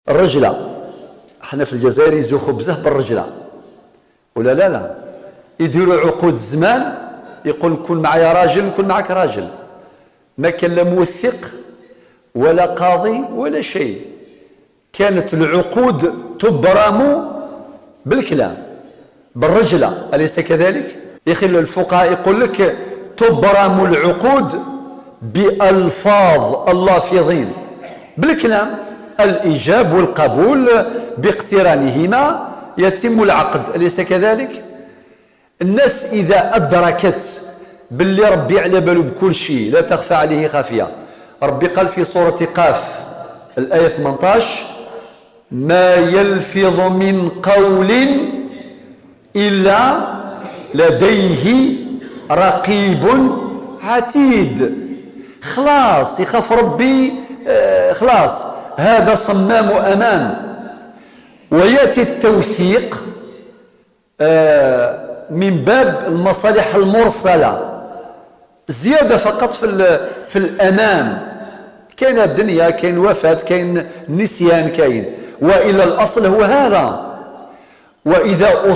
الرجله، احنا في الجزائر يزوخوا بزاف بالرجله ولا لا؟ لا، يديروا عقود الزمان، يقول كن معايا راجل نكون معك راجل. ما كان لا موثق ولا قاضي ولا شيء، كانت العقود تبرم بالكلام، بالرجله، اليس كذلك؟ يا اخي الفقهاء يقول لك تبرم العقود بالفاظ اللافظين، بالكلام، الايجاب والقبول باقترانهما يتم العقد، اليس كذلك؟ الناس اذا ادركت باللي ربي على باله بكل شيء، لا تخفى عليه خافيه. ربي قال في سورة قاف الايه 18: ما يلفظ من قول الا لديه رقيب عتيد. خلاص، يخاف ربي، خلاص، هذا صمام امان. وياتي التوثيق من باب المصالح المرسله، زيادة فقط في الامان. كاين الدنيا، كاين وفاه، كاين نسيان، كاين، والا الاصل هو هذا. واذا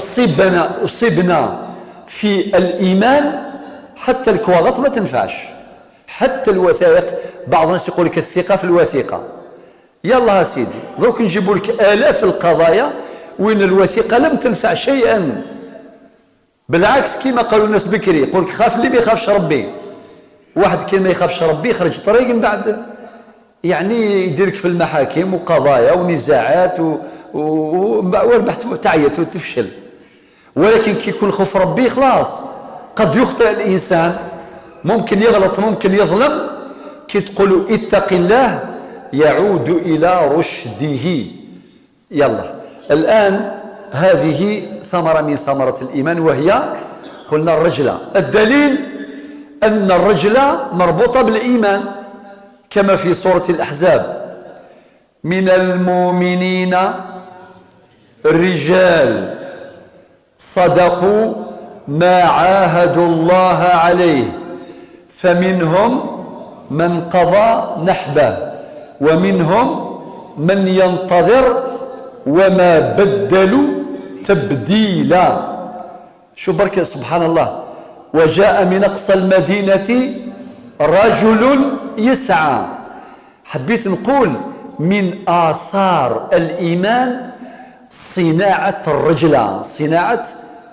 اصبنا في الايمان، حتى الكواغط ما تنفعش، حتى الوثائق. بعض الناس يقول لك الثقة في الوثيقه. يلا سيدي، درك نجيبوا لك الاف القضايا وين الوثيقة لم تنفع شيئا. بالعكس، كما قالوا الناس بكري، يقول لك خاف اللي ما يخافش ربي. واحد كي ما يخافش ربي يخرج طريق، من بعد يعني يديرك في المحاكم وقضايا ونزاعات وربحت تعيط وتفشل. ولكن كي يكون خوف ربي، خلاص، قد يخطئ الانسان، ممكن يغلط، ممكن يظلم، كي تقولوا اتق الله يعود الى رشده. يلا، الان هذه ثمره من ثمره الايمان، وهي قلنا الرجله. الدليل ان الرجله مربوطة بالايمان، كما في سورة الاحزاب: من المؤمنين رجال صدقوا ما عاهدوا الله عليه، فمنهم من قضى نحبه ومنهم من ينتظر وما بدلوا تبديلا. شو برك، سبحان الله. وجاء من اقصى المدينة رجل يسعى. حبيت نقول من اثار الايمان صناعة الرجله، صناعة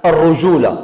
الرجوله.